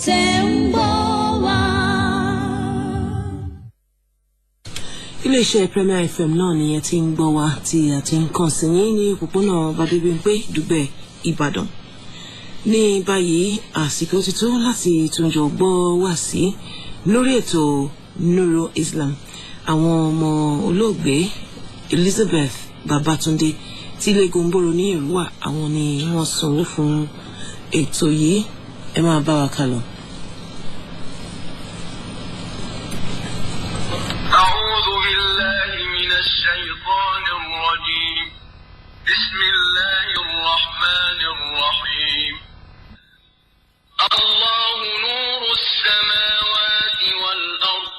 Tẹ́ ń gbọ́ wá. Iléeṣẹ́ Premier FM náà nìyẹn tí ń gbọ́ wa tí a ti ń kàn sí yín ní òpópónà Bàdébímpé, Dùgbẹ̀, Ìbàdàn. Ní báyìí, àsìkò ti tó láti túnjọ gbọ́ wá sí lórí ètò Nurul Islam. Àwọn ọmọ olóògbé Elizabeth Babatunde tí ilé Gomboro ní Èrúwà, àwọn ni wọ́n sanwó fún ètò yìí. Ẹ máa bá wa kálọ. أعوذ بالله من الشيطان الرجيم. بسم الله الرحمن الرحيم. الله نور السماوات والأرض،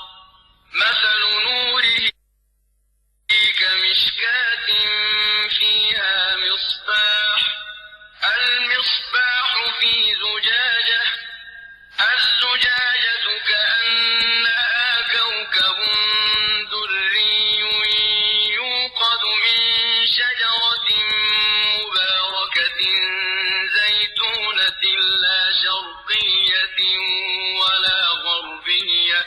مثل نوره كمشكاة فيها مصباح، المصباح في زجاجة، الزجاجة كأنها كوكب دري يوقد من شجرة مباركة زيتونة لا شرقية ولا غربية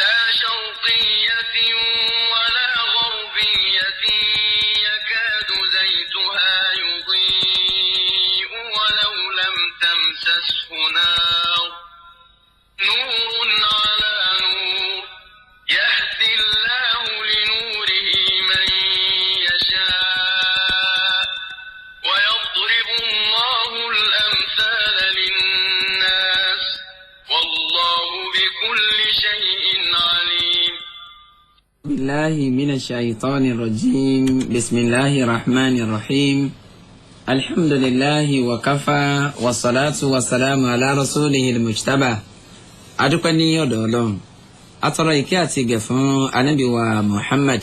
لا شرقية ولا غربية يكاد زيتها يضيء ولو لم تمسسه نار، نور على نور، يهدي الله لنوره من يشاء، ويضرب الله الأمثال للناس، والله بكل شيء عليم. بالله من الشيطان الرجيم. بسم الله الرحمن الرحيم. الحمد لله وكفى، والصلاة والسلام على رسوله المجتبى. Adúpẹ́ ní ọ̀dọ̀ Ọlọ́run, atọrọ ìkẹ́ àti ìgẹ̀ fún Ànábì wa Muhammad.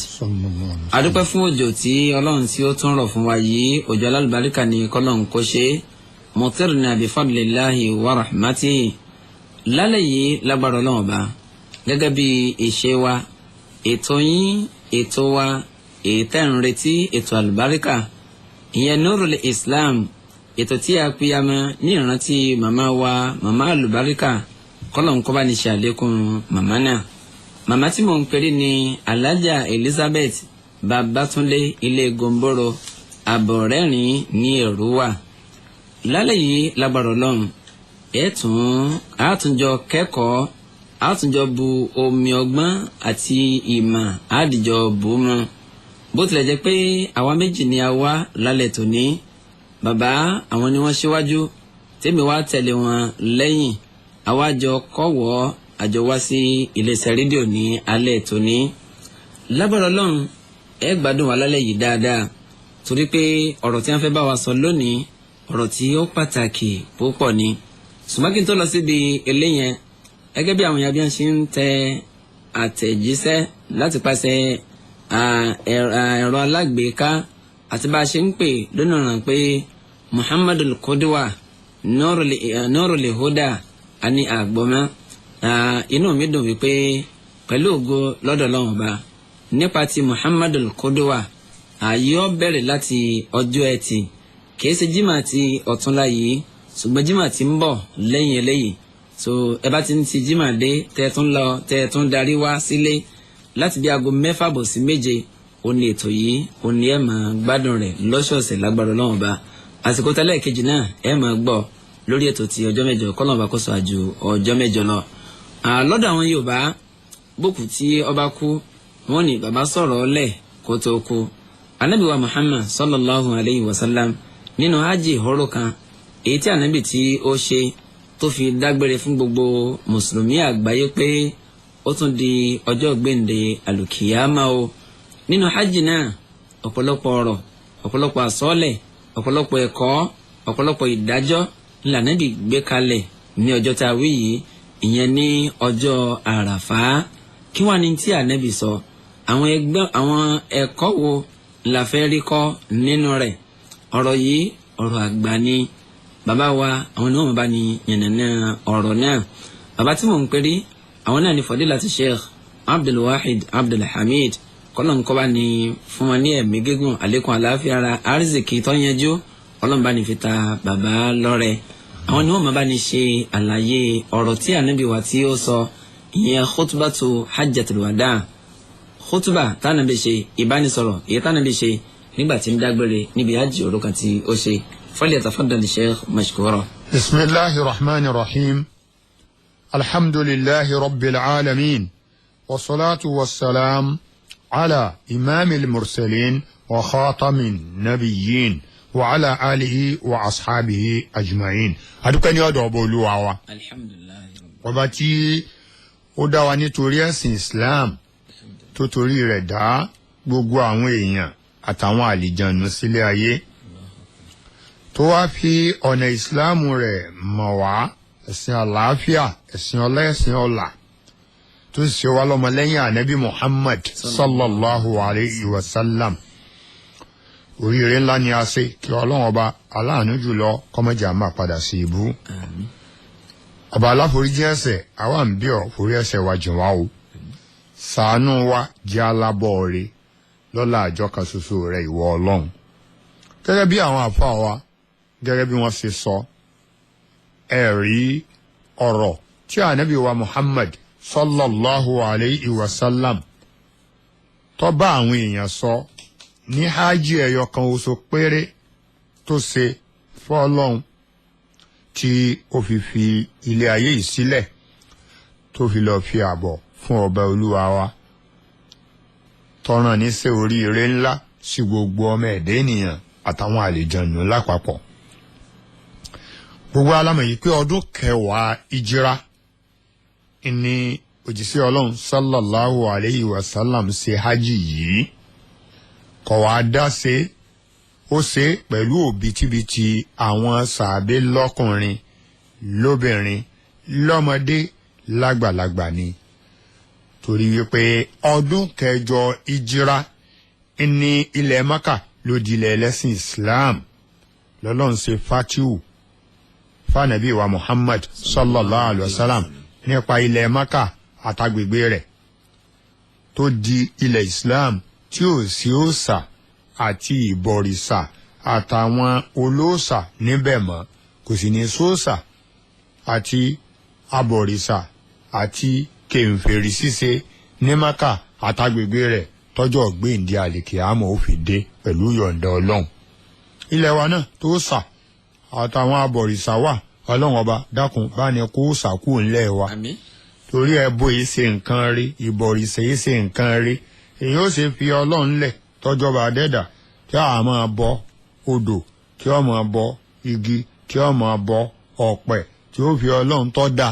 Adúpẹ́ fún òjò tí Ọlọ́run tí ó tún rọ̀ fún wa yìí. Òjò alálùbáríkà ní kọ́lọ́run kó ṣe. Mutirna bifadlillahi wa rahmatihi. Lálẹ́ yìí, lágbára Ọlọ́run Ọba, gẹ́gẹ́ bí ìṣe wa, ètò yín, ètò wa, ètò ń retí, ètò àlùbáríkà, ìyẹn Nurul Islam, ètò tí a pìyàmọ ní ìrántí màmá wa, màmá àlùbáríkà, kọ́lọ́n kó bá ní ṣe àlékún màmá náà. Màmá tí mò ń pèrè ní Alhaja Elizabeth Babatunde Ilé Gomboro, Àbọ̀rẹ́rìn ní Èrúwà. Lálẹ́ yìí, lágbára Ọlọ́run, ẹ̀tún àtúnjọ kẹ́kọ̀ọ́, àtúnjọ bu omi ọgbọ́n àti ìmọ̀, àdìjọ bù ú mu. Bó tilẹ̀ jẹ́ pé àwa méjì ni a wá lálẹ́ tòní, bàbá àwọn ni wọ́n ṣíwájú, tèmi wá tẹ̀lé wọn lẹ́yìn. Àwa jọ kọ́wọ́ àjọ wá sí iléeṣẹ́ rédíò ní alẹ́ tòní. Lágbára Ọlọ́run, ẹ gbádùn wa lálẹ́ yìí dáadáa, torí pé ọ̀rọ̀ tí wọ́n fẹ́ bá wa sọ lónìí, ọ̀rọ̀ tí ó pàtàkì púpọ̀ ni. Ṣùgbọ́n kí n tó lọ síbi eléyẹn, gẹ́gẹ́ bí àwọn èèyàn ṣe ń tẹ àtẹ̀jíṣẹ́ láti pàṣẹ ẹ̀rọ alágbèéká àti bá a ṣe ń pè lónìí ọ̀ràn pé Muhammadu Kodwa Nurul Huda àní àgbọ̀mọ́, inú mi dùn wípé pẹ̀lú ògo lọ́dọ̀ Ọlọ́run Ọba, nípa ti Muhammadu Kodwa, ààyè ó bẹ̀rẹ̀ láti ọjọ́ Ẹtì, kìí ṣe jimá ti ọ̀túnla yìí, ṣùgbọ́n jimá ti ń bọ̀ lẹ́yìn eléyìí. So ẹ bá ti ń ti jimá dé, tẹ́ ẹ tún lọ, tẹ́ ẹ tún darí wá sílé, láti bí aago 6:30 sí 7, ó ní ètò yìí, ó ní ẹ máa gbádùn rẹ̀ lọ́sọ̀ọ̀sẹ̀ lágbára Ọlọ́run Ọba. Àsìkò tẹ́lẹ̀ kejì náà, ẹ máa gbọ́ lórí ètò ti ọjọ́ 8, kọ́lọ́n bá kó sọ àjò ọjọ́ 8 lọ. Lọ́dọ̀ àwọn Yorùbá, bókù tí ọba kú, wọ́n ní bàbá sọ̀rọ̀ ọlẹ̀ kó tó kú. Ànábì wa Muhammad sallallahu alayhi wa sallam, nínú hajj ìhóró kan èyí tí Ànábì tí ó ṣe tó fi dágbére fún gbogbo mùsùlùmí àgbáyé pé ó tún di ọjọ́ gbẹ̀ǹde àlùkìyámà o, nínú hajj náà, ọ̀pọ̀lọpọ̀ ọ̀rọ̀, ọ̀pọ̀lọpọ̀ àsọ́ọ̀lẹ̀, ọ̀pọ̀lọpọ̀ ẹ̀kọ́, ọ̀pọ̀lọpọ̀ ìdájọ́ ńlá Ànábì gbé kalẹ̀ ní ọjọ́ tá a wí yìí, ìyẹn ní ọjọ́ Àràfá. Kí wàá ní tí Ànábì sọ? Àwọn ẹgbẹ́, àwọn ẹ̀kọ́ wo la fẹ́ rí kọ́ nínú rẹ̀? Ọ̀rọ̀ yìí, ọ̀rọ̀ àgbà ni. Bàbá wa, àwọn ni wọ́n bá ní yànnàná ọ̀rọ̀ náà. Bàbá tí mò ń perí, àwọn náà ní Fadilati Sheikh Abdulwahid Abdulhamid. Kọ́lọ́nkọ́ba ní fún wọn ní ẹ̀mí gígùn, àlékún àlàáfíà ara, àrísìkí tó yanjú. Ọlọ́run bá ní fi ta bàbá lọ́rẹ. Àwọn ni wọ́n máa bá ní ṣe àlàyé ọ̀rọ̀ tí ànábì wa tí ó sọ, ìyẹn khutbatu hajjatul wada, khutuba tánàbí ṣe, ìbánisọ̀rọ̀ èyí tánàbí ṣe nígbà tí ń dágbére níbi hajj òrukàn tí ó ṣe. Falyatafaddal Sheikh mashkura. Bismillahir Rahmanir Rahim. Alhamdulillahi Rabbil Alamin. Wassalatu wassalam ala imamil mursalin wa khatamin nabiyyin wa ala alihi wa ashabihi ajma'in. Adúpẹ́ ní ọ̀dọ̀ ọba Olúwa wa. Alhamdulillahi. Ọba tí ó dá wa nítorí ẹ̀sìn Islam, tó torí rẹ̀ dá gbogbo àwọn èèyàn àtàwọn àlìjànú sílé ayé, tó wá fi ọ̀nà ìsìláàmù rẹ̀ mọ̀ wá, ẹ̀sìn àlàáfíà, ẹ̀sìn ọlá, ẹ̀sìn ọlà, tó sì ṣe wá lọ́mọlẹ́yìn ànábì Muhammad sallallahu alayhi wa sallam. Oríire ńlá ni a ṣe, kí ọlọ́run ọba aláàánú jùlọ kọ́mọ́jà máa padà sí ibú. Ọba aláforíjì ẹ̀ṣẹ̀, àwa ń bí ọ forí ẹ̀ṣẹ̀ wa jìn wá o, ṣàánú wa, jẹ́ alábọ̀ rẹ lọ́la àjọ kan ṣoṣo rẹ ìwọ ọlọ́run. Gẹ́gẹ́ bí àwọn àfáà wa, gẹ́gẹ́ bí wọ́n ṣe sọ, ẹ̀rí ọ̀rọ̀ tí ànábì wa Muhammad sallallahu alayhi wa sallam tó bá àwọn èèyàn sọ ní hajj ẹyọ kan oṣù péré tó ṣe fọ́lọ́hun, tí ó fi fi ilé ayé yìí sílẹ̀, tó fi lọ fi àbọ̀ fún ọba olúwa wa, tọ́ràn ní ṣe oríire ńlá sí gbogbo ọmọ ẹ̀dá ènìyàn àtàwọn àlejànú lápapọ̀. Gbogbo alámọ̀ yìí pé ọdún kẹwàá ìjírá ní òjíṣẹ́ ọlọ́run sallallahu alayhi wa sallam ṣe hajj yìí. Kò wá dá ṣe, ó ṣe pẹ̀lú òbítíbitì àwọn sàbẹ lọ́kùnrin, lóbìnrin, lọ́mọdé, lágbàlagbà ni. Torí wípé ọdún kẹjọ ìjírá ní ilẹ̀ Maka ló di ilẹ̀ ẹlẹ́sìn Islam, lọ́lọ́run ṣe fatiu fanabi wa Muhammad sallallahu alayhi wa sallam nípa ilẹ̀ Maka àtàgbègbè rẹ̀ tó di ilẹ̀ Islam, tí ò sí òòṣà àti ìbọ̀rìṣà àtàwọn olóòṣà níbẹ̀ mọ́, kò sì ní sóòṣà àti abọ̀rìṣà àti kèǹfèrí ṣíṣe ní Maka àtàgbègbè rẹ̀ tọ́jọ́ gbéǹde àlèkè àmọ́ ó fi dé pẹ̀lú yọ̀ǹda ọlọ́run. Ilẹ̀ wa náà tó ṣà àtàwọn abọ̀rìṣà wà, ọlọ́run ọba dákun bá ní kó ṣàkú ńlẹ̀ wa. Àmín. Torí ẹbọ yìí ṣe nǹkan rí, ìbọ̀rìṣà yìí ṣe nǹkan rí, èyí ó ṣe fi ọlọ́run lẹ̀ tọ́jọba adẹ́dà tí a máa bọ odò, tí ó máa bọ igi, tí ó máa bọ ọ̀pẹ, tí ó fi ọlọ́run tó dá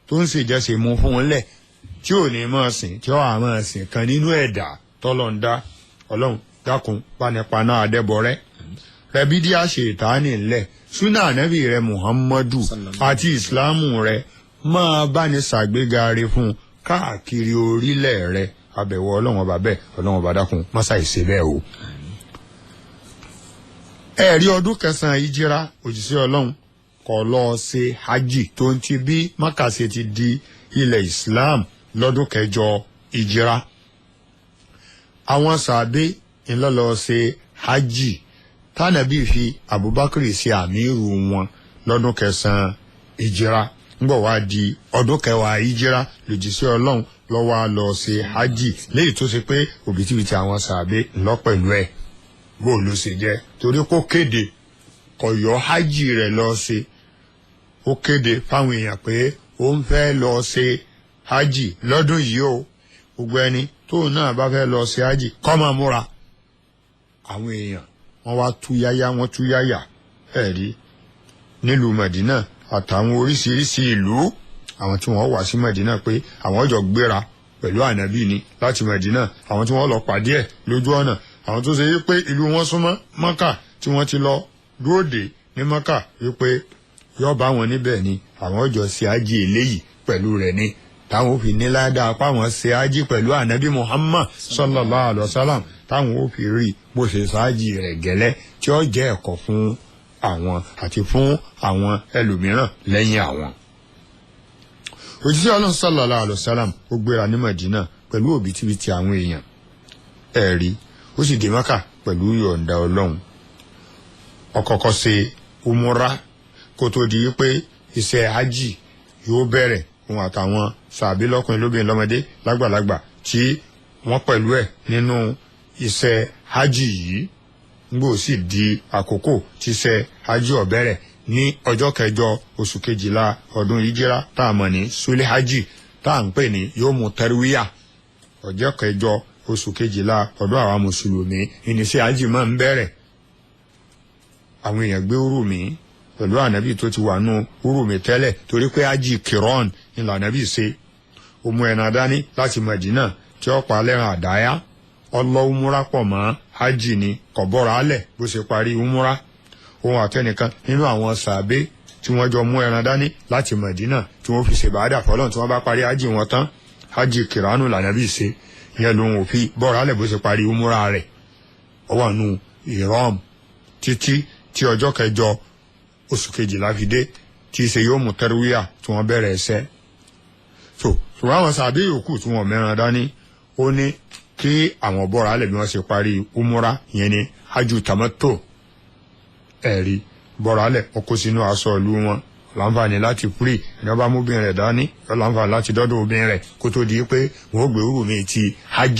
tó ń ṣèjẹsè mú fún un lẹ̀, tí ò ní máa sìn, tí ó máa sìn kan nínú ẹ̀dá tọ́lọ́run dá. Ọlọ́run dákun panipaná adẹ́bọrẹ́ rẹ̀bídíà ṣètánì ńlẹ̀, súnà ànábì rẹ Muhammadu àti ìsìláàmù rẹ máa bá ní ṣàgbéga rẹ fún káàkiri orílẹ̀ rẹ. Abẹ̀wò ọlọ́run ọba bẹ́ẹ̀, ọlọ́run ọba dákun mọ́sá ìṣe bẹ́ẹ̀ o. Ẹ̀rí ọdún kẹsàn-án ìjírá, òjíṣẹ́ ọlọ́run kò lọ ṣe hajj tó ń ti bí Mákà ṣe ti di ilẹ̀ Islam lọ́dún kẹjọ ìjírá. Àwọn sàbẹ ńlọ́lọ́ ṣe hajj tánàbí fi Abubakar ṣe àmírù wọn lọ́dún kẹsàn-án ìjírá. Ńgbọ̀ wá di ọdún kẹwàá ìjírá lòjíṣẹ́ ọlọ́run lọ́wọ́ á lọ ṣe hajj, léyìí tó ṣe pé òbítíbitì àwọn sàbẹ ńlọ pẹ̀lú ẹ̀. Bó ló ṣe jẹ́? Torí kó kéde kó yọ hajj rẹ̀ lọ ṣe, ó kéde fáwọn èèyàn pé ó ń fẹ́ lọ ṣe hajj lọ́dún yìí o, gbogbo ẹni tóun náà bá fẹ́ lọ ṣe hajj kó máa múra. Àwọn èèyàn wọ́n wá túyáyá, wọ́n túyáyà ẹ̀rí nílùú Mẹ̀dínà àtàwọn oríṣiríṣi ìlú, àwọn tí wọ́n wá sí Mẹ̀dínà pé àwọn jọ gbéra pẹ̀lú ànábì ni láti Mẹ̀dínà, àwọn tí wọ́n lọ pàdé ẹ̀ lójú ọ̀nà, àwọn tó ṣe yí pé ìlú wọn súnmọ́ Mọ́kà tí wọ́n ti lọ dúró dè ní Mọ́kà wípé yóò bá wọn níbẹ̀ ni, àwọn jọ ṣe ájì eléyìí pẹ̀lú rẹ̀ ni, táwọn ò fi ní ládàá páwọn ṣe ájì pẹ̀lú ànábì Muhammad sallallahu alayhi wa sallam, táwọn ò fi rí bó ṣe ṣáájì rẹ̀ gẹ́lẹ́, tí ó jẹ́ ẹ̀kọ́ fún àwọn àti fún àwọn ẹlòmíràn lẹ́yìn àwọn. Òjíṣẹ́ Ọlọ́run sallallahu alayhi wa sallam ó gbéra ní Mẹ̀dínà pẹ̀lú òbítíbitì àwọn èèyàn ẹ̀rí, ó sì dé Mákà pẹ̀lú yọ̀ǹda Ọlọ́run. Ó kọ́kọ́ ṣe umura kó tó di pé iṣẹ́ hajj yóò bẹ̀rẹ̀. Òun àtàwọn sàbí lọ́kùnrin lóbìnrin lọ́mọdé lágbàlagbà tí wọ́n pẹ̀lú ẹ̀ nínú iṣẹ́ hajj yìí. Ngbò sì di àkókò tí iṣẹ́ hajj ó bẹ̀rẹ̀ ní ọjọ́ kẹjọ oṣù kejìlá ọdún hijira tá a mọ̀ ní sule hajj tá à ń pè ní yomu tarwiya. Ọjọ́ kẹjọ oṣù kejìlá ọdún àwa mùsùlùmí ìníṣẹ́ hajj máa ń bẹ̀rẹ̀. Àwọn èèyàn gbé urumi pẹ̀lú ànábì tó ti wà nù urumi tẹ́lẹ̀, torí pé hajj kiron ni lànábì ṣe. Ó mú ẹran dání láti Mẹdínà tí ó pa lẹ́ran àdáyá, ọlọ́ umura pọ̀ mọ́ hajj ni, kò bọ́ra alẹ̀ bó ṣe parí umura. Òun àtẹnìkan nínú àwọn sàbẹ tí wọ́n jọ mú ẹran dání láti Mẹdínà tí wọ́n fi ṣèbáàdà fọlọ́n tí wọ́n bá parí hajj wọn tán. Hajj kiranu lànàbì ṣe, ìyẹn lòun ò fi bọ́ra alẹ̀ bó ṣe parí umura rẹ̀. Ó wà nù ìrọ́m títí tí ọjọ́ kẹjọ oṣù kejìlá fi dé, tí í ṣe yóò mú tẹrúwíà tí wọ́n bẹ̀rẹ̀ ẹsẹ̀. So ṣùgbọ́n àwọn sàbẹ yòókù tí wọ́n mẹ́ran dání, ó ní kí àwọn bọ́ra alẹ̀ bí wọ́n ṣe parí umura, ìyẹn ni hajj tamattu. Ẹ̀rí bọ́ra alẹ̀ wọn kó sínú aṣọ ìlú wọn, láǹfààní láti pírí ẹni ọba mú obìnrin rẹ̀ dání, láǹfààní láti dọ́dọ̀ obìnrin rẹ̀ kó tó di pé wọ́n ó gbé urumi ti hajj.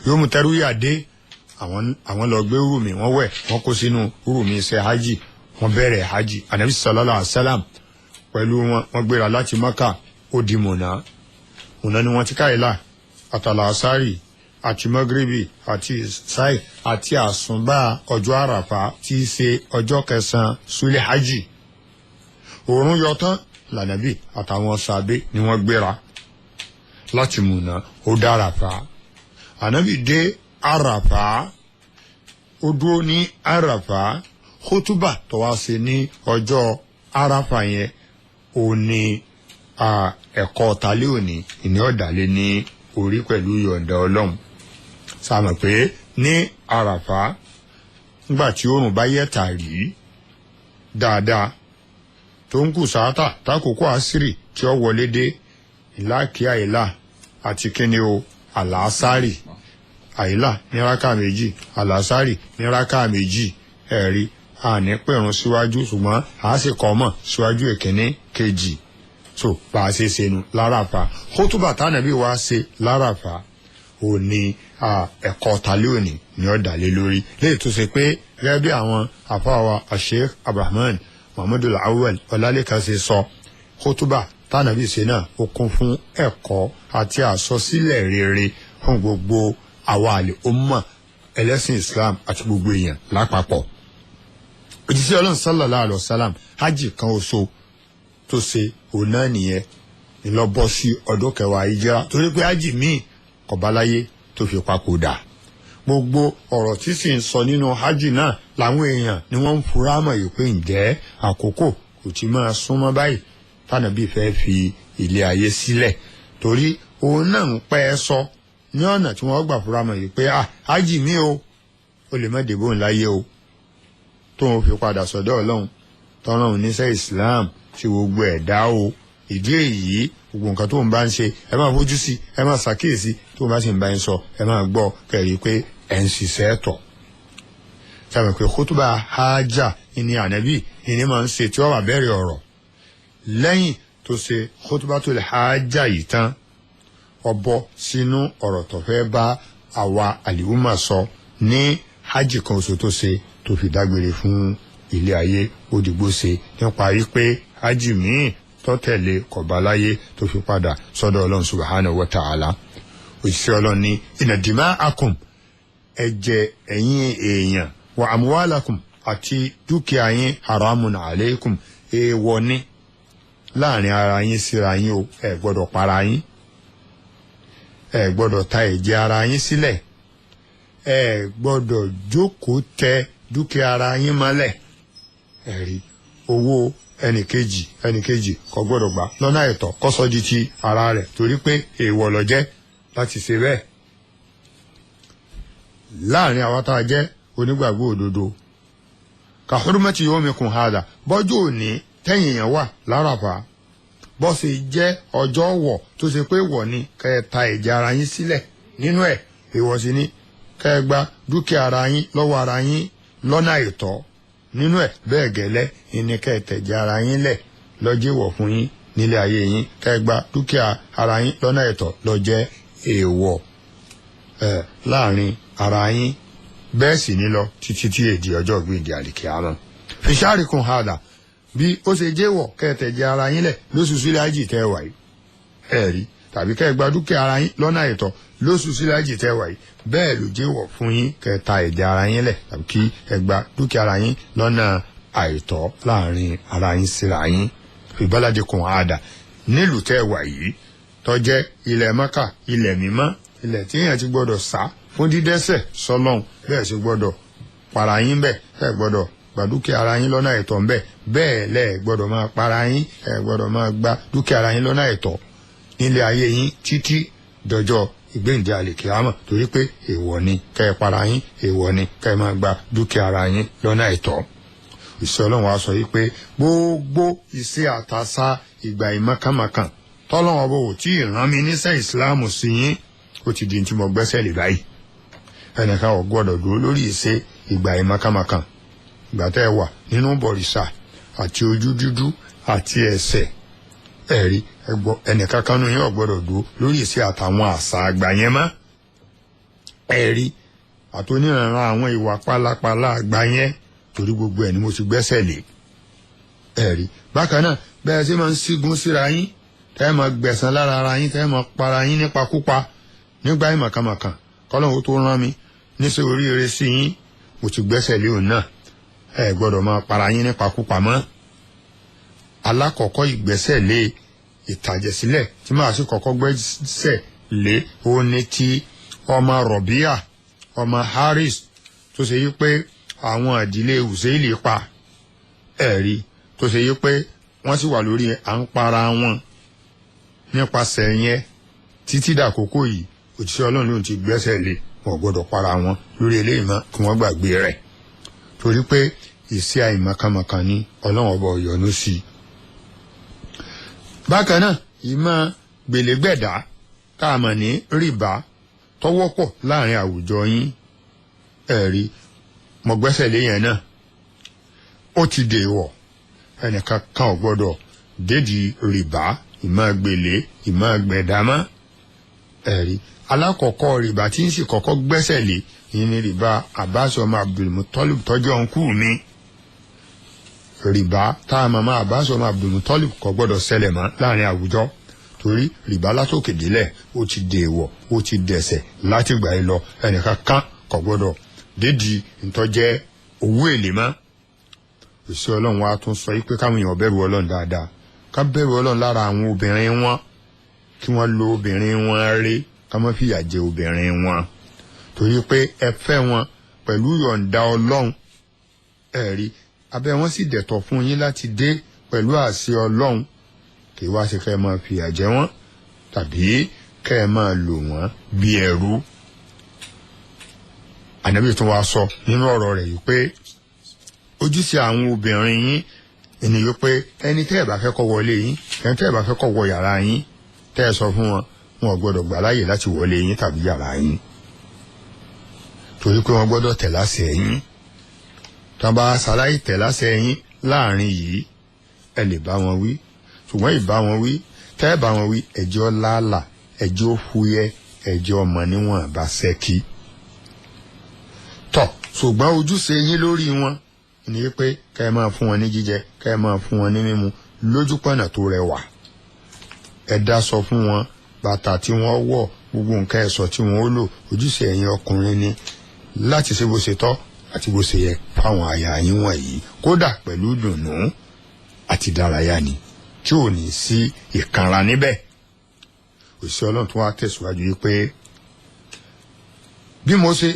Yóò mú tẹrúyà dé, àwọn lọ gbé urumi, wọ́n wẹ̀, wọ́n kó sínú urumi iṣẹ́ hajj, wọ́n bẹ̀rẹ̀ hajj. Anabi sallallahu alaihi wasallam pẹ̀lú wọn, wọ́n gbéra láti Maka, ó di Mùnà. Mùnà ni wọ́n ti káyìlá àtàlàsárì àti mọ́gíríbì àti sáì àti àsùnbà ọjọ́ àràfà tí í ṣe ọjọ́ kẹsàn-án súlẹ̀ hajj. Òòrùn yọ tán lànàbì àtàwọn sàbẹ ni wọ́n gbéra láti Mùnà, ó dáràfà. Ànàbì dé àràfà, ó dúró ní àràfà. Kótóbà tó wá ṣe ní ọjọ́ àràfà yẹn ò ní ẹ̀kọ́ talẹ́ òní ìní ọ̀dàlẹ́ ní orí pẹ̀lú yọ̀ǹda Ọlọ́run. Sáàmù pé ní àràfà nígbà tí oòrùn bá yẹ̀ tàrí dáadáa tó ń kù sáátà tákòókò àṣírí tí ó wọlé dé, ìlà kí àìlà àti kíni o àlàásárì, àìlà ní rákà méjì, àlàásárì ní rákà méjì. Ẹ̀rí àní pẹ̀rún síwájú, ṣùgbọ́n a sì kọ́ mọ̀ síwájú ìkíní kejì. So bá a ṣe ṣe nu láràfà. Kótóbà tánàbí wa ṣe láràfà ò ní ẹ̀kọ́ talẹ́ òní ní ọ̀dàlẹ́ lórí. Léyìí tó ṣe pé gẹ́gẹ́ bí àwọn àfáwà Sheikh Abrahman Muhammadu Awwal Ọlálékan ṣe sọ, kótóbà tánàbí ṣe náà ó kún fún ẹ̀kọ́ àti àsọsílẹ̀ rere fún gbogbo àwa àlè ọmọ ẹlẹ́sìn Islam àti gbogbo èèyàn lápapọ̀. Òjíṣẹ́ Ọlọ́run sallallahu alaihi wasallam hajj kan oṣù tó ṣe òun náà nìyẹn ńlọbọ sí ọdún kẹwàá ìjìrá, torí pé hajj míì kò bá láyé tó fi papòdà. Gbogbo ọ̀rọ̀ tí sì ń sọ nínú hajj náà làwọn èèyàn ni wọ́n ń fura mọ̀ yìí pé ǹjẹ́ àkókò kò ti máa súnmọ́ báyìí tànàbí fẹ́ fi ilé ayé sílẹ̀, torí òun náà ń pẹ́ sọ ní ọ̀nà tí wọ́n gbà fura mọ̀ yìí pé hajj mi o, ó lè má dìbò ńláyé o, tóun fi padà sọ́dọ̀ Ọlọ́run tọ́rọ̀ oníṣẹ́ Islam ṣe gbogbo ẹ̀dá o. Ìdí èyí gbogbo nǹkan tó ń bá ń ṣe ẹ máa fojú sí, ẹ máa ṣàkíyèsí, tó ń bá sì ń bá ń sọ ẹ máa gbọ́ kẹrí pé ẹ ń ṣiṣẹ́ tọ̀. Sábà pé kótóbà hájà ìní ànábì ìní máa ń ṣe tí wọ́n bá bẹ̀rẹ̀ ọ̀rọ̀. Lẹ́yìn tó ṣe kótóbà tó lè hájà yìí tán, ó bọ́ sínú ọ̀rọ̀ tó fẹ́ bá àwa àlìhùmà sọ ní hajj kan oṣù tó ṣe tó fi dágbére fún ilé ayé òdìgbò ṣe nípa wípé hajj míì tó tẹ̀lé kọ̀bá láyé tó fi padà sọ́dọ̀ Ọlọ́run subhanahu wa ta'ala. Òṣìṣẹ́ Ọlọ́run ní inna dima'akum, ẹ̀jẹ̀ ẹ̀yin èèyàn, wa amwalakum àti dúkìá yín, haramun aleikum, èèwọ̀ ni láàrin ara yín síra yín o, ẹ gbọ́dọ̀ para yín, ẹ gbọ́dọ̀ ta ẹ̀jẹ̀ ara yín sílẹ̀, ẹ gbọ́dọ̀ jókòó tẹ dúkìá ara yín mọ́lẹ̀. Ẹ̀rí owó ẹnìkejì kò gbọ́dọ̀ gbà lọ́nà àìtọ́ kó sọ di ti ara rẹ̀, torí pé èèwọ̀ ló jẹ́ láti ṣe bẹ́ẹ̀. Láàrin àwa tá a jẹ́ onígbàgbọ́ òdodo, ka hurmati yawmikum hada, bọ́jú òní tẹ̀yìn èèyàn wà láràfà, bó ṣe jẹ́ ọjọ́ wọ̀ tó ṣe pé wọ̀ ni kẹ́ ẹ ta ẹ̀jẹ̀ ara yín sílẹ̀ nínú ẹ̀, èèwọ̀ sì ni kẹ́ ẹ gba dúkìá ara yín lọ́wọ́ ara yín lọ́nà àìtọ́, nínú ẹ̀. Bẹ́ẹ̀ gẹ́lẹ́ ìní kẹ́ ẹ tẹ̀jẹ̀ ara yín lẹ̀ lọ́jọ́ èèwọ̀ fún yín nílé ayé yín, kẹ́ ẹ gba dúkìá ara yín lọ́nà ẹ̀tọ́ lọ́jẹ́ èèwọ̀ láàrin ara yín. Bẹ́ẹ̀ sì ní lọ títí tí èdè ọjọ́ gbèǹde àlìkíyámà. Fìṣàríkùn hàdà bí ó ṣe jẹ́wọ̀ kẹ́ ẹ tẹ̀jẹ̀ ara yín lẹ̀ lóṣù sílẹ̀ ájì tẹ́ wà yìí, ẹ̀rí tàbí kẹ́ ẹ gba dúkìá ara yín lọ́nà àìtọ́ lóṣù sílẹ̀ ájì tẹ́ wà yìí, bẹ́ẹ̀ ló jẹ́wọ̀ fún yín kẹ́ ẹ ta ẹ̀jẹ̀ ara yín lẹ̀ tàbí kí ẹ gba dúkìá ara yín lọ́nà àìtọ́ láàrin ara yín síra yín. Ìbáládekùn àdà nílùú tẹ́ wà yìí tó jẹ́ ilẹ̀ Mọ́kà, ilẹ̀ mímọ́, ilẹ̀ tí èèyàn ti gbọ́dọ̀ sá fún dídẹ́ṣẹ̀ sọ́lọ́hun, bẹ́ẹ̀ sì gbọ́dọ̀ para yín bẹ́ẹ̀, ẹ gbọ́dọ̀ gba dúkìá ara yín lọ́nà àìtọ́ ńbẹ̀, bẹ́ẹ̀ lẹ́ gbọ́dọ̀ máa para yín, ẹ gbọ́dọ̀ máa gba dúkìá ara yín lọ́nà àìtọ́ nílé ayé yín títí dọjọ́ ìgbéǹde àlìkìyámà, torí pé èèwọ̀ ni kẹ́ ẹ para yín, èèwọ̀ ni kẹ́ ẹ máa gba dúkìá ara yín lọ́nà àìtọ́. Ìṣe Ọlọ́run wa sọ yìí pé gbogbo ìṣe àtàṣà ìgbà ìmọ̀kànmọ̀kàn tọ́lọ́run ọba ò tí ì rán mi níṣẹ́ ìsìláàmù sí yín, ó ti di tí mo gbẹ́sẹ̀ lé báyìí. Ẹnìkan ò gbọ́dọ̀ dúró lórí ìṣe ìgbà ìmọ̀kànmọ̀kàn, ìgbà tẹ́ ẹ wà nínú bọ̀rìṣà àti ojú dúdú àti ẹ̀ṣẹ̀, ẹ̀rí ẹnìkan kanú yín ò gbọ́dọ̀ dúró lórí ìṣe àtàwọn àṣà àgbà yẹn mọ́, ẹ̀rí àtòníranran àwọn ìwà pálapàla àgbà yẹn, torí gbogbo ẹ̀ ni mo ti gbẹ́sẹ̀ lé. Ẹ̀rí bákan náà bẹ́ẹ̀ ṣe máa ń sígun síra yín, tẹ́ ẹ máa gbẹ̀san lára ara yín, tẹ́ ẹ máa para yín nípakúpa nígbà ìmọ̀kànmọ̀kàn, kọ́lọ́hún tó rán mi níṣẹ́ oríire sí yín, mo ti gbẹ́sẹ̀ lé òun náà. Ẹ gbọ́dọ̀ máa para yín nípakúpa mọ́. Alákọ̀ọ́kọ́ ìgbésẹ̀ lé ìtàjẹ̀sílẹ̀ tí màá sì kọ́kọ́ gbẹ́sẹ̀ lé òun ní ti ọmọ Rọ̀bíà ọmọ Haris tó ṣe yí pé àwọn ìdílé Hùsẹ́ìlì pa, ẹ̀rí tó ṣe yí pé wọ́n sì wà lórí à ń para wọn nípasẹ̀ yẹn títí dàkókò yìí. Òjíṣẹ́ Ọlọ́run ló ti gbẹ́sẹ̀ lé, wọn ò gbọ́dọ̀ para wọn lórí eléyìí mọ́, kí wọ́n gbàgbé rẹ̀, torí pé ìṣe àìmọ̀kànmọ̀kàn ni Ọlọ́run ọba ò yọ́nú sí i. Bákan náà ìmọ̀ gbèlégbẹ̀dá tá a mọ̀ ní rìbá tó wọ́pọ̀ láàrin àwùjọ yín, ẹ̀rí mo gbẹ́sẹ̀ lé yẹn náà, ó ti dèwọ̀, ẹnìkan kan ò gbọ́dọ̀ dédi rìbá, ìmọ̀ gbèlé, ìmọ̀ gbẹ̀dámọ́. Ẹ̀rí alákọ̀ọ́kọ́ rìbá tí ń sì kọ́kọ́ gbẹ́sẹ̀ lé yìí ni rìbá Abbas ọmọ Abdulmutalib tọ́jú ọ̀nkú mi. Rìbá tá a màmá Abbas ọmọ Abdulmutalib kò gbọ́dọ̀ ṣẹlẹ̀ mọ́ láàrin àwùjọ, torí rìbá látòkè délẹ̀ ó ti dèwọ̀, ó ti dẹ̀ṣẹ̀ láti gbà yìí lọ, ẹnìkan kan kò gbọ́dọ̀ dédi ntọ́jẹ́ owó èlé mọ́. Òṣìṣẹ́ Ọlọ́run wa tún sọ yìí pé káwọn èèyàn bẹ̀rù Ọlọ́run dáadáa, ká bẹ̀rù Ọlọ́run lára àwọn obìnrin wọn, kí wọ́n lo obìnrin wọn rí, ká má fìyà jẹ obìnrin wọn, torí pé ẹ fẹ́ wọn pẹ̀lú yọ̀ǹda Ọlọ́run, ẹ̀rí abẹ́ wọn sì dẹ̀tọ̀ fún yín láti dé pẹ̀lú àṣẹ Ọlọ́run, kì í wá ṣe kẹ́ ẹ máa fìyà jẹ wọ́n tàbí kẹ́ ẹ máa lò wọ́n bí ẹrú. Ànábì tún wá sọ nínú ọ̀rọ̀ rẹ̀ yìí pé ojúṣe àwọn obìnrin yín ènìyàn pé ẹni tẹ́ ẹ bá fẹ́ kó wọlé yín, ẹni tẹ́ ẹ bá fẹ́ kó wọ yàrá yín, tẹ́ ẹ sọ fún wọn, wọn ò gbọ́dọ̀ gbà láàyè láti wọlé yín tàbí yàrá yín, torí pé wọ́n gbọ́dọ̀ tẹ̀ láṣẹ yín. Tí wọ́n bá ṣaláì tẹ̀ láṣẹ yín láàrin yìí, ẹ lè bá wọn wí, ṣùgbọ́n ìbá wọn wí, tẹ́ ẹ bá wọn wí, ẹjọ́ làálà, ẹjọ́ fúyẹ́, ẹjọ́ ọmọ níwọ̀n bá ṣẹ́kí tọ̀. Ṣùgbọ́n ojúṣe yín lórí wọn ni pé kẹ́ ẹ máa fún wọn ní jíjẹ, kẹ́ ẹ máa fún wọn ní mímu lójúpọ̀nà tó rẹwà. Ẹ dáṣọ fún wọn, bàtà tí wọ́n wọ̀, gbogbo nǹkan ẹ̀ṣọ́ tí wọ́n ó lò, ojúṣe ẹ̀yin ọkùnrin ni láti ṣe bó ṣe tọ́ àti bó ṣe yẹ fáwọn aya yín wọ̀nyí, kódà pẹ̀lú dùnnú àti dárayá ni tí ò ní sí ìkanra níbẹ̀. Òṣìṣẹ́ Ọlọ́run tó wá tẹ̀síwájú yìí pé bí mo ṣe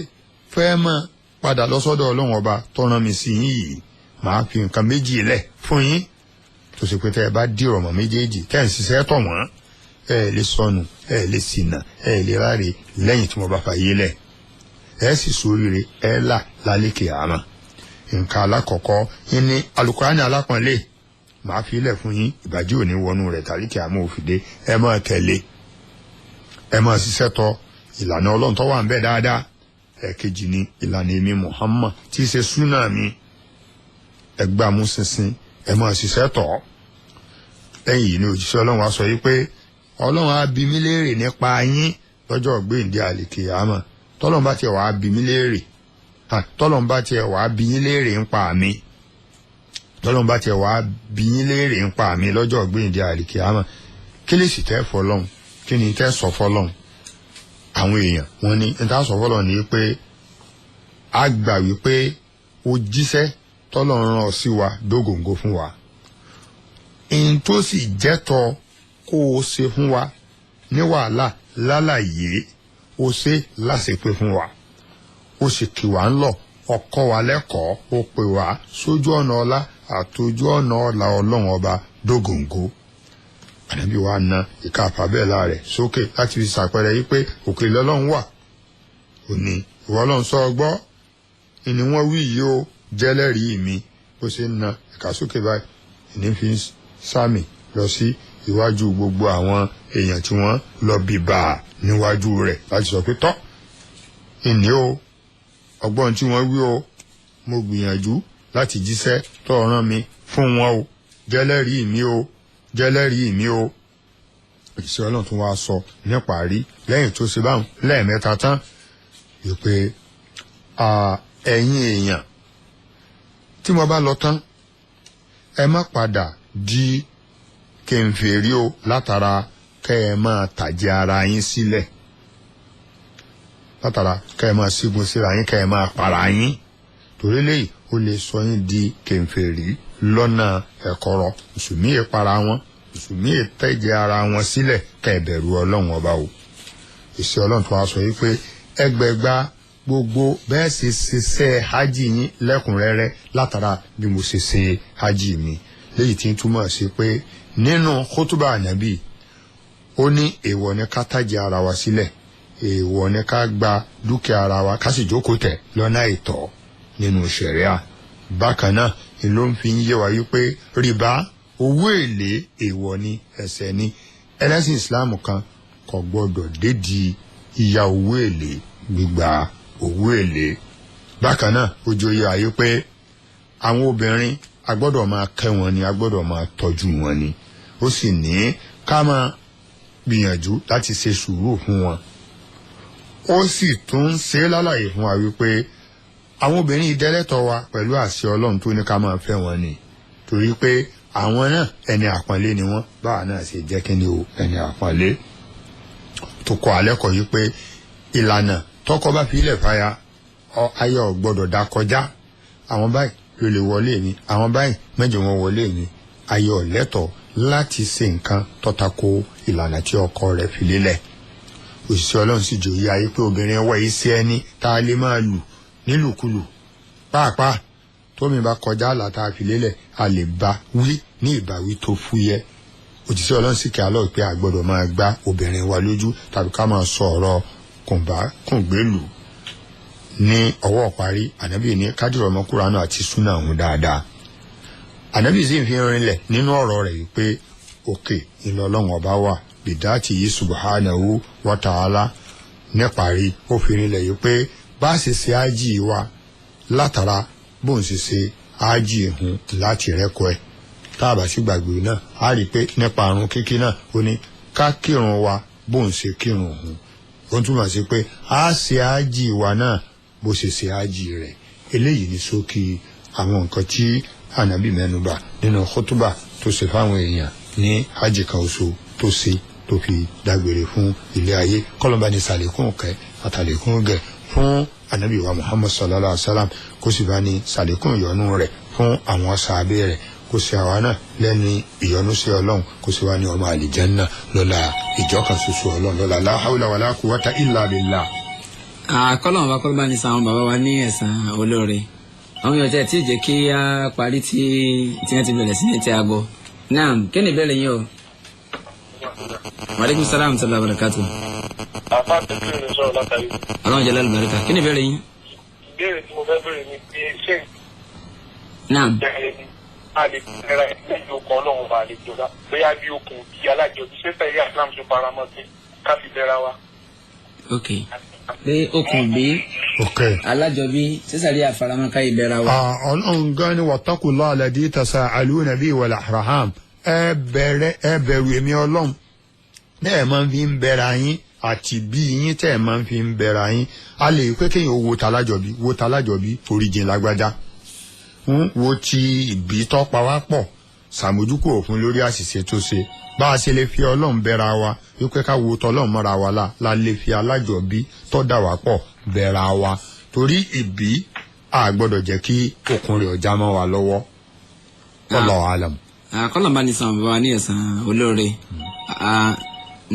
fẹ́ máa padà lọ sọ́dọ̀ Ọlọ́run ọba tó rán mi sí yín yìí, màá fi nǹkan méjì lẹ̀ fún yín tó ṣe pé tẹ́ ẹ bá dìrọ̀ mọ́ méjèèjì tẹ́ ẹ ń ṣiṣẹ́ tọ̀ wọ́n, ẹ lè sọnù, ẹ lè ṣìnà, ẹ lè ráre lẹ́yìn tí mo bá fàyè lẹ̀, ẹ sì ṣoríire, ẹ là lálẹ́kè àmọ́. Nǹkan alákọ̀ọ́kọ́ ní Alukurani alápọ̀nlé, màá fi lẹ̀ fún yín, ìbàjẹ́ ò ní wọnú rẹ̀ tàlíkè àmọ́ òfìdé, ẹ máa tẹ̀lé, ẹ máa ṣiṣẹ́ tọ̀ ìlànà Ọlọ́run tó wà ń bẹ dáadáa. Ẹ̀kejì ni ìlànà èmi Muhammad tí í ṣe súnà mi, Ẹ gbá mú ṣinṣin, ẹ máa ṣiṣẹ́ tọ̀. Lẹ́yìn yìí ni òjíṣẹ́ Ọlọ́run á sọ yìí pé Ọlọ́run á bi mí léèrè nípa yín lọ́jọ́ gbéǹde àlìkìyámà. Tọ́lọ́run bá tiẹ̀ wàá bi mí léèrè, tọ́lọ́run bá tiẹ̀ wàá bi yín léèrè nípa mi, tọ́lọ́run bá tiẹ̀ wàá bi yín léèrè nípa mi lọ́jọ́ gbéǹde àlìkìyámà, kí lè sì tẹ́ fọlọ́run, kí ni tẹ́ sọ fọlọ́run? Àwọn èèyàn wọn ní ní tá sọ fọlọ́run ni pé a gbà wípé o jíṣẹ́ tọ́lọ́run rán ọ sí wa dógóńgó fún wa, n tó sì jẹ́tọ̀ kó o ṣe fún wa ní wàhálà lálàyé o ṣe láṣepé fún wa, o sì kì wá ń lọ, ọkọ wa lẹ́kọ̀ọ́, o pè wá sójú ọ̀nà ọlá àtòjú ọ̀nà ọlá Ọlọ́run ọba dógóńgó. Ànábì wa na ìka àfàbẹ́là rẹ̀ sókè láti fi ṣàpẹẹrẹ yìí pé òkè lọ́lọ́run wà. Ó ní ìwọ Ọlọ́run sọ ọgbọ́ ìní wọ́n wí yìí ó jẹ́lẹ́rìí mi. Bó ṣe ń na ìka sókè báyìí ìní fi ń sàmì lọ sí iwájú gbogbo àwọn èèyàn tí wọ́n lọ bìbà níwájú rẹ̀ láti sọ pé tọ́ ìní o, ọgbọ́n tí wọ́n wí o, mo gbìyànjú láti jíṣẹ́ tó rán mi fún wọn o, jẹ́lẹ́rìí mi o, jẹ́lẹ́rìí mi o. Òjíṣẹ́ Ọlọ́run tún wá sọ níparí lẹ́yìn tó ṣe báwọn lẹ́ẹ̀mẹ́ta tán wípé ẹ̀yin èèyàn, tí mo bá lọ tán ẹ má padà di kèfèrí o látara kẹ́ ẹ máa tàjẹ́ ara yín sílẹ̀, látara kẹ́ ẹ máa sígun síra yín, kẹ́ ẹ máa para yín, torí léyìí ó lè sọ yín di kèfèrí lọ́nà ẹ̀kọ́rọ̀. Mùsùlùmí yìí para wọn, mùsùlùmí yìí tẹ̀jẹ̀ ara wọn sílẹ̀, kẹ́ ẹ bẹ̀rù Ọlọ́run ọba o. Ìṣe Ọlọ́run tó wá sọ yìí pé ẹgbẹ̀gba gbogbo bẹ́ẹ̀ sì ṣiṣẹ́ hajj yín lẹ́kùnrẹ́rẹ́ látara bí mo ṣe ṣe hajj mi. Léyìí tí ń túmọ̀ sí pé nínú kótóbà ànábì ó ní èèwọ̀ ni ká tàjẹ̀ ara wa sílẹ̀, èèwọ̀ ni ká gba dúkìá ara wa ká sì jókòó tẹ̀ lọ́nà àìtọ́ nínú ṣẹ̀ríà. Bákan náà ni ló ń fi ń yé wa wípé rìbá, owó èlé, èèwọ̀ ni, ẹ̀ṣẹ̀ ni. Ẹlẹ́sìn Islam kan kò gbọ́dọ̀ dédi ìyà owó èlé, gbígba owó èlé. Bákan náà ó jẹ́ oyè ayé pé àwọn obìnrin a gbọ́dọ̀ máa kẹ́ wọn ni, a gbọ́dọ̀ máa tọ́jú wọn ni. Ó sì ní ká máa gbìyànjú láti ṣe sùúrù fún wọn. Ó sì tún ń ṣe lálàyé fún wa wípé àwọn obìnrin ìdẹ́lẹ́tọ̀ wa pẹ̀lú àṣẹ Ọlọ́run tó ní ká máa fẹ́ wọn ni, torí pé àwọn náà ẹni àpọ́nlé ni wọ́n, báwa náà ṣe jẹ́ kí ni o, ẹni àpọ́nlé. Tó kọ́ alẹ́ kọ́ yìí pé ìlànà tọkọ bá fi ilẹ̀ fàya ayọ̀ gbọ́dọ̀ dá kọjá. Àwọn báyìí ló lè wọlé mi, àwọn báyìí mẹ́jọ wọn wọlé mi. Ayọ̀ lẹ́tọ̀ láti ṣe nǹkan tó tako ìlànà tí ọkọ rẹ̀ fi lélẹ̀. Òṣìṣẹ́ Ọlọ́run sì jòyè ayé pé obìnrin ọwọ́ yìí ṣe ẹni tá a lè máa lù nílùkulù. Pàápàá tómi bá kọjá àlà tá a fi lélẹ̀, a lè bá wí ní ìbáwí tó fúyẹ́. Òjíṣẹ́ Ọlọ́run sì kí alọ́ pé a gbọ́dọ̀ máa gbá obìnrin wa lójú tàbí ká máa sọ ọ̀rọ̀ kùnbákùngbélù. Ní ọwọ́ parí, ànábì ní kádìrọ̀ ọmọ Kúránù àti súnà òun dáadáa. Ànábì sì ń fi rinlẹ̀ nínú ọ̀rọ̀ rẹ̀ wípé òkè ìlọ Ọlọ́run ọba wà bìdáàtì yìí subhanahu wa ta'ala. Níparí ó fi rinlẹ̀ yìí pé bá a ṣe ṣe ájì wa látara bóun ṣe ṣe ájì hun láti rẹ́kọ̀ọ́ ẹ̀. Tá a bá sì gbàgbé náà á rí i pé nípa àrùn kíkí náà ó ní ká kírun wa bóun ṣe kírun hun. Ó túmọ̀ sí pé á ṣe ájì wa náà bó ṣe ṣe ájì rẹ̀. Eléyìí ní ṣókí àwọn nǹkan tí ànábì mẹ́nubà nínú kótóbà tó ṣe fáwọn èèyàn ní ájì kan oṣù tó ṣe tó fi dágbére fún ilé ayé. Kọ́lọ́mbà ní sàlékún kẹ́ àtàlékún gẹ̀ fún anabi wa Muhammad sallallahu alaihi wa sallam, kó sì bá ní sàlékún ìyọ́nú rẹ̀ fún àwọn sàábé rẹ̀, kó sì àwa náà lẹ́ni ìyọ́nú sí Ọlọ́run, kó sì wá ní ọmọ àlìjẹ́nnà lọ́la ìjọkan ṣoṣo Ọlọ́run lọ́la la hawla wala quwwata illa billah. Àkọlọ́wọ́n bá kọ́lọ́ bá ní sàwọn bàbá wa ní ẹ̀san olóore. Àwọn èèyàn tẹ̀ tí ì jẹ́ kí á parí tí wọ́n ti bẹ̀rẹ̀ sí ní tẹ́ aago. Naam, kí ni ìbéèrè yín o? Wa alaikum salaam wa rahmatullahi wa barakatuh. Àfa tẹ̀sílẹ̀ ní sọ̀rọ̀ látàrí. Ọlọ́run jẹ́ lálùbáríkà. Kí ni ìbéèrè yín? Ìbéèrè tí mo fẹ́ béèrè ni pé ṣé Naam. ìjẹ́rìí ni a lè tẹ̀ra lẹ́yìn okùn Ọlọ́run bá lè jọra bóyá bí okùn bí alájọbí ṣé sẹ́yìn Islam ṣe faramọ́ sí ká fi bẹ́ra wa. Ok, pé okùn bí alájọbí sísàlẹ̀ àfaramọ́ká ìbẹ̀rẹ̀ wa. Ọlọ́run gan ni wattaqullaha alladhi tasa'aluna bihi wal arham, ẹ bẹ̀rù èmi Ọlọ́run tẹ́ ẹ máa fi ń bẹ̀rẹ̀ yín àti bí yín tẹ́ ẹ máa fi ń bẹ̀rẹ̀ yín. A lè pé kéèyàn wo talájọbí, wo talájọbí foríjìn lágbájá, wo ti ìbí tọ́pa wá pọ̀, ṣàmójúkú òfin lórí àṣìṣe tó ṣe. Bá a ṣe lè fi Ọlọ́run bẹ̀ra wa wípé ká wo tọlọ́run mọ́ra wa la lè fi alájọbí tó dà wá pọ̀ bẹ̀ra wa, torí ìbí a gbọ́dọ̀ jẹ́ kí okùn rẹ̀ ọjà mọ́ wa lọ́wọ́. Wallahu alam. Kọ́lọ̀ bá ní sàn bá wa ní ẹ̀sán olóore.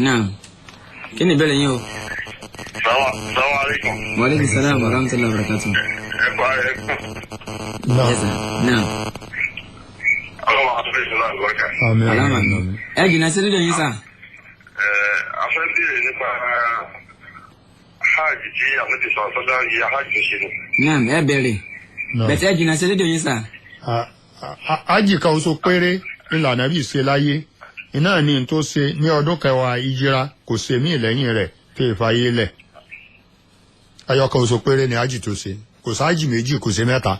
Náà kí ni ìbéèrè yín o? Assalamu alaikum. Wa alaikum salam wa rahmatullahi wa barakatuh. Náà. Àmín. Ẹ jìnnà sí rédíò yín sà. A fẹ́ béèrè nípa hajj tí àwọn ti sọ̀rọ̀ sọ́dọ̀ yìí, hajj tó ṣe ni. Náà ẹ bẹ̀rẹ̀. Bẹ̀tẹ̀ ẹ jìnnà sí rédíò yín sà. Hajj kan oṣù péré ńlànà bí ṣe láyé iná ní n tó ṣe ní ọdún kẹwàá ìjìra, kò ṣe mí lẹ́yìn rẹ̀ tó ìfàyè lẹ̀. Ẹyọ kan oṣù péré ni hajj tó ṣe, kò sáájì méjì, kò ṣe mẹ́ta.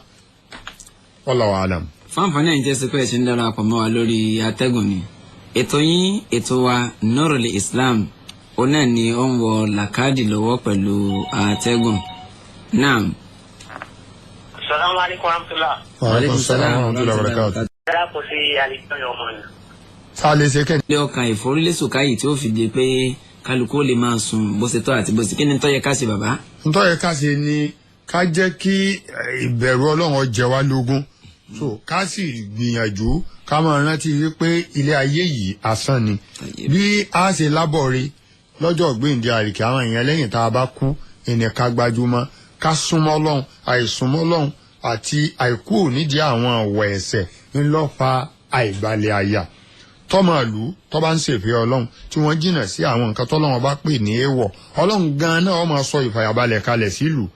Wallahu alam. Fáǹfààní ẹ̀yin tẹ́sí pé ẹ ṣe ń darapọ̀ mọ́ wa lórí atẹ́gùn ni ètò yín, ètò wa Nurul Islam, òun náà ni ó ń wọ làkàdì lọ́wọ́ pẹ̀lú atẹ́gùn náà. Assalamu alaikum warahmatullah. Wa alaikum salam wa rahmatullahi wa barakatuh. Ẹ̀rọ kò sí àlejò ọmọ ni. Sá lè ṣe kẹ́ni. Ilé ọkàn ìforílẹ̀sùká yìí tí ó fi di pé kálukú ó lè máa sùn bó ṣe tọ́ àti bó ṣe kí ni tó yẹ ká ṣe bàbá. Ntọ́ yẹ ká ṣe ni ká jẹ́ kí ìbẹ̀rù Ọlọ́run ó jẹ wá lógún, so ká sì gbìyànjú ká máa rántí wípé ilé ayé yìí asán ni. Bí a ṣe lábọ̀re lọ́jọ́ gbèǹde àríkè àwọn èèyàn lẹ́yìn tá a bá kú, ẹnì ká gbajúmọ̀ ká súnmọ́ Ọlọ́run. Àìsúnmọ́ Ọlọ́run àti àìkú nídìí àwọn ọ̀wọ̀ ẹ̀ṣẹ̀ ńlọ́fà àìbalẹ̀ àyà. Tọ́mọ ìlú tó bá ń ṣèfẹ́ Ọlọ́run tí wọ́n jìnnà sí àwọn nǹkan tọ́lọ́run bá pè ní èèwọ̀, Ọlọ́run gan náà ó máa sọ ìfàyàbalẹ̀ kalẹ̀ sílùú,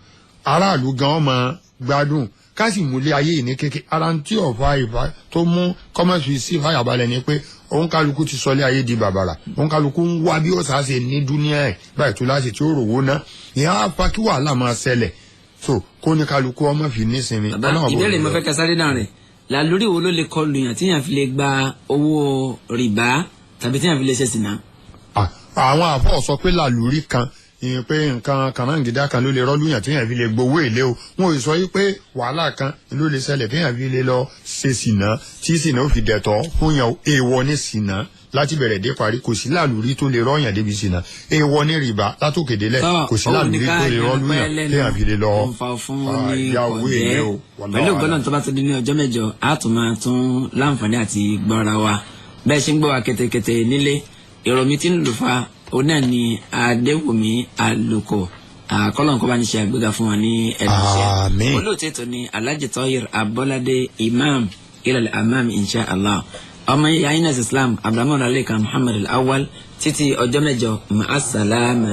aráàlú gan ó máa gbádùn. Ká sì múlé ayé yìí ní kékeré. Ara tí ọ̀fà ìfà tó mú kọ́mọ̀sì sí ìfàyàbalẹ̀ ni pé òun kálukú ti sọlé ayé di bàbàrà, òun kálukú ń wá bí ó sá ṣe ní dúníà ẹ̀ báyìí tó láti tí ó rò wó ná, ìyẹn á fa kí wàhálà máa ṣẹlẹ̀. So kó ní kálukú ọmọ fi nísinmi. Bàbá, ìbéèrè mo fẹ́ kẹ́ sáré náà rẹ̀ làlórí wo ló lè kọlù yàn tíyàn fi lè gba owó rìbá tàbí tíyàn fi lè ṣe sìnà? Àwọn àfọ sọ pé làlórí kan ìyẹn pé nǹkan kànáńgídá kan ló lè rọ́lú yàn tíyàn fi lè gbowó èlé o. Wọn ò sọ yìí pé wàhálà kan ló lè ṣẹlẹ̀ tíyàn fi lè lọ ṣe sìnà tí sìnà ó fi dẹ̀tọ̀ fún yàn. Èèwọ̀ ní sìnà láti bẹ̀rẹ̀ dé parí, kò sí làlórí tó lè rọ́yàn débi sìnà. Èèwọ̀ ní rìbá látòkè délẹ̀, kò sí làlórí tó lè rọ́lú yàn tíyàn fi lè lọ yàwó èlé o. Pẹ̀lú ògbọ́nà tó bá ti di ní ọjọ́ mẹ́jọ, a tún máa tún láǹfààní àti gbọ́ra wa. Bẹ́ẹ̀ ṣe ń gbọ́ wa kétékété nílé, èrò mi ti ń lù fa òun náà ni Adéwùmí Àlùkò, àkọlọ́nkọ́ bá ní ṣe àgbéga fún wa ní ẹnu iṣẹ́. Olóòtú ètò ni Alhaji Tohir Abolade, Imam ilal Amam insha Allah. Ọmọ yainas Islam Abdulrahman Aleka Muhammad Al-Awwal, títí ọjọ́ mẹ́jọ, ma'asalama.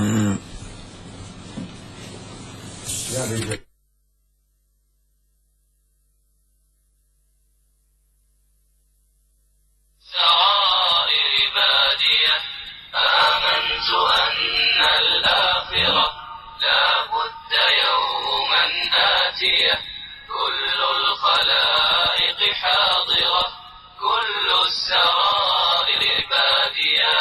كل الخلائق حاضرة، كل السرائر بادية.